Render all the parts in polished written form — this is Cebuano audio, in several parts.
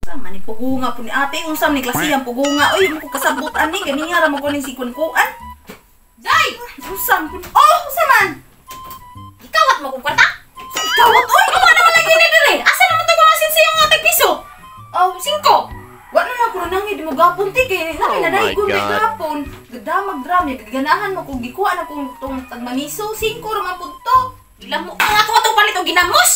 Sama ni pugunga po ni ate, unsa man ni klasiyang pugunga. Oy, mo ko kasabot ani ganiha ra mo ko ning sikun-kuan. Jay! Unsa man? Oh, unsa man? Ikawat mo kong kwarta? Ikawat oy. Ano naman lagi na dire? Asa naman to gumasin sa iyong atay piso? Oh, 5. Wa na lang ko nangid mo gapon ti kay Oh naki my nadaygon may God. gapon. Gadamag drum, gaganahan mo kung gikuha na kung tong tagmamiso, 5 ra man pud to. Ilang mo ang ato atong palit og ginamos.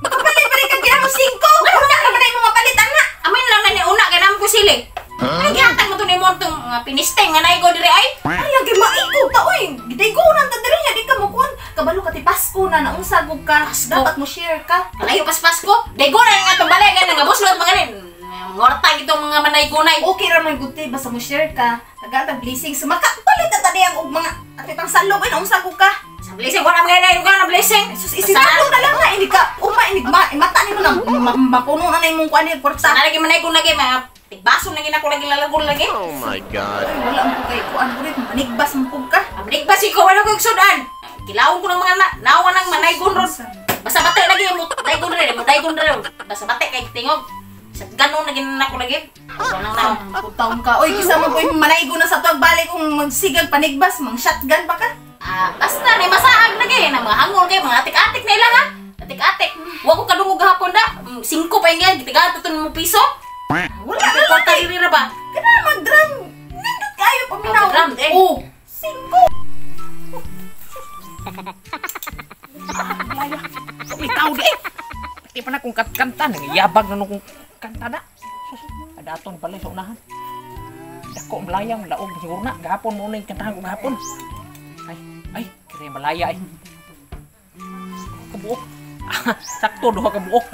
Makapalit pa rin kag ginamos 5. Wala na man imong mapalitan na. Amin lang na ni una kay namo ko sili. Ano gihatag mo to ni mo tong pinisteng nga naigo dire ay? Ay, lagi maikog ta oy. Gidaygonan ta diri nya di ka mo kuan. Kabalo ka ti Pasko na naunsa gud ka. Pasko. Dapat mo share ka. Kalayo pas Pasko. Daygo na nga atong balay nga nga buslot mga nin. Ngorta gitong mga manay-gunay. Okay ra man gud ti basta mo share ka. Tagaan tag blessings. Makapalit ta tadi ang og mga ati pang salog ay naunsa gud ka. Sa blessing wala mga naigo na blessing. Sus isinalo na lang na ini ka uma inig ma mata nimo na mapuno na na imong kuan ni kwarta. Sana lagi manay lagi mga tigbaso na gina ko lagi lalagol lagi. Oh my God. Ay, wala mo kay kuan ulit manigbas mo pug ka. Amnig ba si ko wala ko igsudan. Kilawon ko ng mga nawa ng manay ron. Basta bate lagi mo daygon re mo daygon re. Basta bate kay tingog. Sa ganon na gina ko lagi. Wala nang naon. Putaon ka. Oy, kisa man ko yung manaigo na sa tuwag balik kung magsigag panigbas, mang shotgun pa ka. Ah, basta ni masaag lagi na mga hangol kay mga atik-atik na ila ha. Atik-atik. Wa ko kadungog gahapon da. 5 pa ingay gitigaan to mo piso. Wala Ang na kwarta diri ra ba? Kana mag-drum. Nindot kayo paminaw. Oh, drum, eh. Oh, 5. Ikaw di. Di pa na kung kanta nangyabag na nung kanta na. Adaton balay sa unahan. Dako malayang laog siguro na gahapon mo na yung kantahan ko gahapon. Ay, ay, kaya malaya ay. Kabuok. Sakto duha ka buok.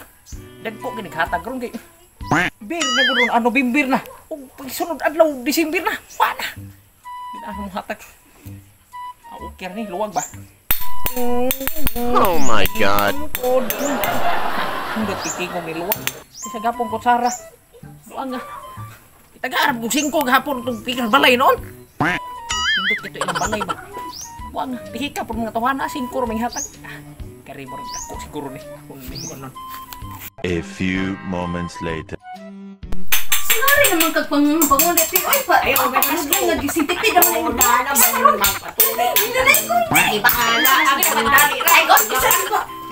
Dagko gini hatag ron kay. Bir na gud ron, ano November na. Ug pagsunod adlaw December na. Wa na. Ginahan mo hatag. Ah, okay ni luwag ba? Oh my God. Hindot titingog ni luwag. Kaysa gapon kutsara. Luwag nga. Itaga-arab kong 5 gahapon itong pikas balay noon. Hindot ito ilang balay ba? Buang nga. Tihika po mga tawana. 5 ruming hatag. Ah, kari mo rin ako siguro ni. Kung may ko nun. A few moments later. Sinari naman kag pangunde ti. Oy, pa. Ay, oh, may Pasko. Nga gisintipid naman Oo yung na naman magpatuloy. Ay, baka Ala, ang dali ra. Ay, go.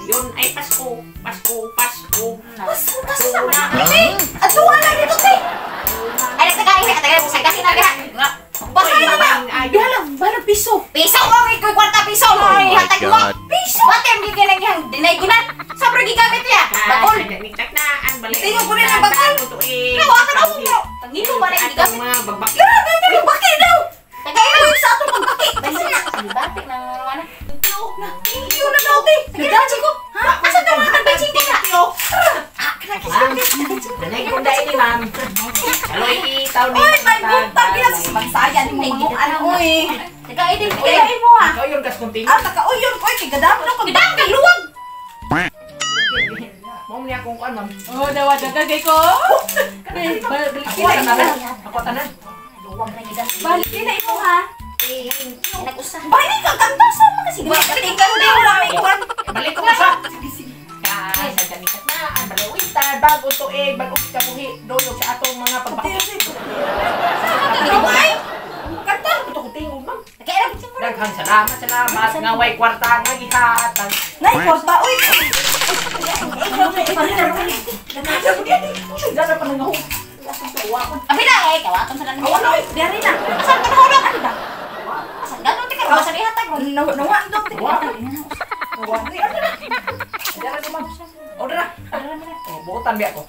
Yun ay Pasko, Pasko, Pasko. Pasko, Pasko na. Ate, atuwa lang dito ti. Ay, nagtagain ha, tagay mo sa gahin na gaha. Basta na ba? Bihala, bahala piso. Piso ko ikoy kwarta piso mo Oh my hatag mo. God. Piso. Bate ang gigil ang yang dinaygunan. Sobrang gigamit niya. Bakol. Tingog ko rin ang bakol. Pero akan ako mo. Tangilo ba na gigamit? Mga bagbaki. Grabe, pero baki daw. Tagay Ay, sa atong pagbaki. Basta na. Bate na ano. Na, thank you na daw ti. Nagdachi ko. Ha? Asa daw ang tagbayching ka? Ah, kana Danay ko dahil ni ma'am. Aloy, itaw ni. Oy, may buntag niya sa magsaya ni mo mga ano oy. Tagay din. Uy, mo ah. Ikaw yun, kas kunting. Ah, nakauyon ko kay gadam na kag Gidam kag luwag. Mom niya akong kuan, ma'am. Oh, dawa dagagay ko. Ako tanan. Ako tanan. Luwag na gidam. Balik na imo ha. Eh, nag-usa. Bay ka kanta sa mga sige. Tingkan na wala may kuan. Balik ko sa. Sa ganikat na, ang balawitan, bago tuig, bago kabuhi, doyog sa atong mga pagbaki. Ay! Kanta. Ito ko tingog, ma'am. Tagay ra bitsin ko. Daghang salamat, salamat. Ngaway kwarta nga gihatag. Nay kwarta oy. Dara pa nangahog. Abi na eh, kawaton sa Awa na, oy. Dari na. Asan ka nahulog? Ano ba? Asan ganon ti ka? Asan ihatag ron? Nawa daw ti. Wa. Dara ko, ma'am. O, dara. Oh, buotan biya ko.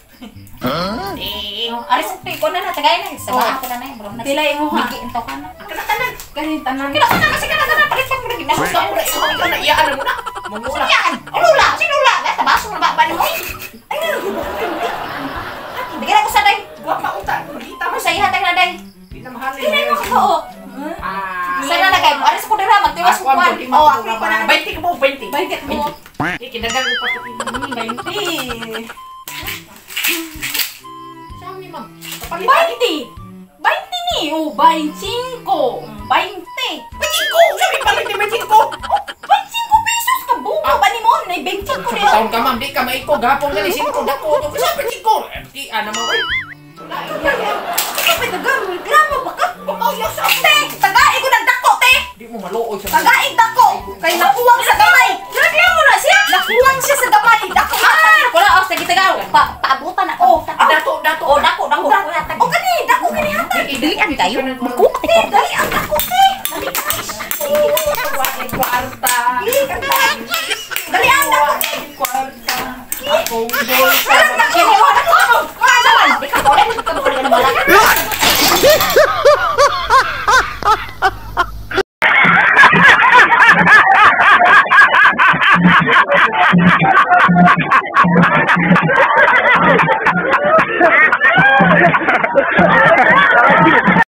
Eh, aris ang ko na na tagay na. Sa ako na na. Bro na. Pila imo ha. Miki intaw ka na. Kana tanan. Kanin tanan. Kina ka na kasi kana tanan palit pa mo lagi na. Sa ora ikaw na iyaan mo na. Mangula. Yan. Lula, sinula. Gata baso na ba ba mo? Ay, Bigyan ako sa day. Guwapa unta. Magita Ako mo. sa ihatag na day. Di na mahalin. Kina mo ka oo. Ah. Sana na kay mo. Aris ko dira magtiwas ko kwan. Oh, ako pa na. 20 ka mo, 20. 20 mo. Eh, kinagang ko pa ito. 20. Saan ni ma'am? Kapalit. 20. 20 ni. Oh, 25. 20. 25! Sabi palit ni 25! Oh, 25 pesos ka buko ba ni mo? Nay 25 Sa ni. taon ka ma'am, di ka maiko. Gahapon nga ni 5 dako. Sa 25! Batian naman oy. Ikaw pa taga reklamo pa ka. Te, tagai ko nagdako te. Di mo maluoy sa Tagaig dako kay nakuwang sa gamay. Reklamo na siya. Nakuwang siya sa gamay. Dako Ah, wala oh sige tagaw. Pa paabutan na. Oh, Oh, Dato, dato. oh dako dako. Oh, kani, dako kani hatag. Dilian kayo. Magkuha Te,